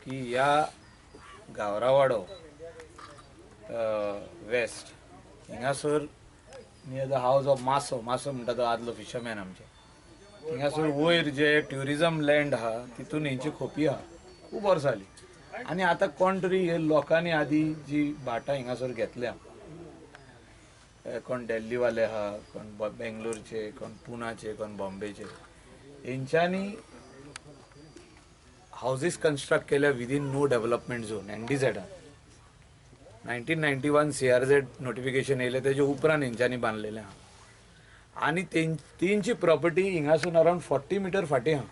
की ह्या गावरावाडो वेस्ट हिंगासर नियर the house of मासो, मासो म्हणटा तो आदलो फिशरमॅन आमचे, हिंगासर वयर जे ट्युरिजम लँड आहा तितून हेंची खोपी आहा खूब वर्सां जाली. आनी आतां कोण तरी हे लोकांनी आदी जी भाटां हिंगासर घेतल्या, कोण दिल्लीवाले आहा, कोण बेंगलोरचे, कोण पुनाचे, कोण बॉम्बेचे, हेंच्यांनी हावजीस कन्स्ट्रक्ट केल्या within no development zone एनडीझेडान. 1991 CRZ notification येयलें तेजे उपरांत हेंच्यांनी बांदलेलें आहा. आनी तेंची प्रॉपर्टी हिंगासून अरावंड 40 मिटर फाटीं आहा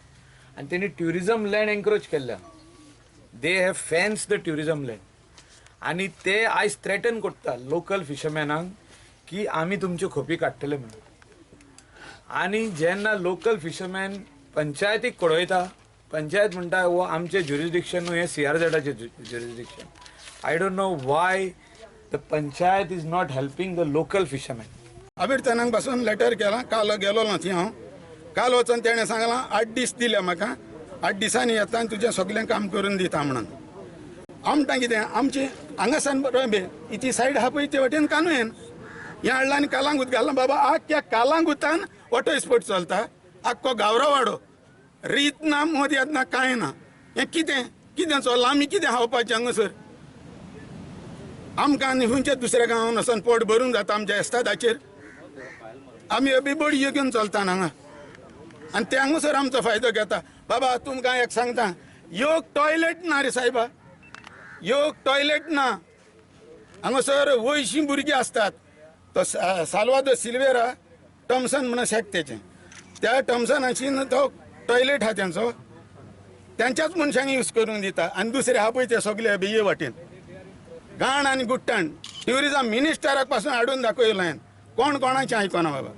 आनी तेणी ट्युरिजम लँड एन्क्रोच केल्लें आहा. They have fence the tourism land आनी ते आयज थ्रेटन करता लोकल फिशरमॅनांक की आमी तुमच्यो खोपी काडटले म्हणून. आनी जेन्ना लोकल फिशरमॅन पंचायतीक कळयता, पंचायत म्हणटा हो आमचें ज्युरिसडिक्शन न्हू, हें सीआरझेडाचें jurisdiction. I don't know why the panchayat is not helping the local fisherman. अभिर्तनाक पासून लेटर केलां, काल गेलो ना थंय हांव. काल वचून तेणें सांगलां 8 दीस दिले म्हाका, 8 दिसांनी येता आनी तुजें सगळें काम करून दिता म्हणून. आमकां कितें आमची हांगासान बरोबर इती सायड आहा पळय ते वटेन कानून हें हाडलां आनी कालांगूत घालां. बाबा आख्ख्या कालांगुतान वॉटर स्पोर्ट चलता, आख्खो गावरावाडो रीत ना, मोदयात ना, कांय ना. हें कितें कितें चल्लां? आमी कितें खावपाचें हांगासर? आमकां आनी खंयच्या दुसऱ्या गांवान वचोन पोट भरून जाता आमच्या एस्तादाचेर. आमी अबी बडयो घेवन चलता हांगा आनी ते हांगासर आमचो फायदो घेता. बाबा तुमकां एक सांगता, योग टॉयलेट ना रे सायबा, योग टॉयलेट ना हांगासर. वयशीं भुरगीं आसतात. तो साल्वादोर सिल्वेरा टॉमसन म्हणून शेक तेचें, त्या टॉमसनाची तो टॉयलेट आहा तेंचो, तेंच्याच मनशांक यूज करून दिता. आनी दुसरे आहा पळय ते सगळे बेये वाटेन गाण आनी गुट्टाण. ट्युरिजम मिनिस्टराक पासून हाडून दाखयलें हांवें, कोण कोणाचें आयकना बाबा.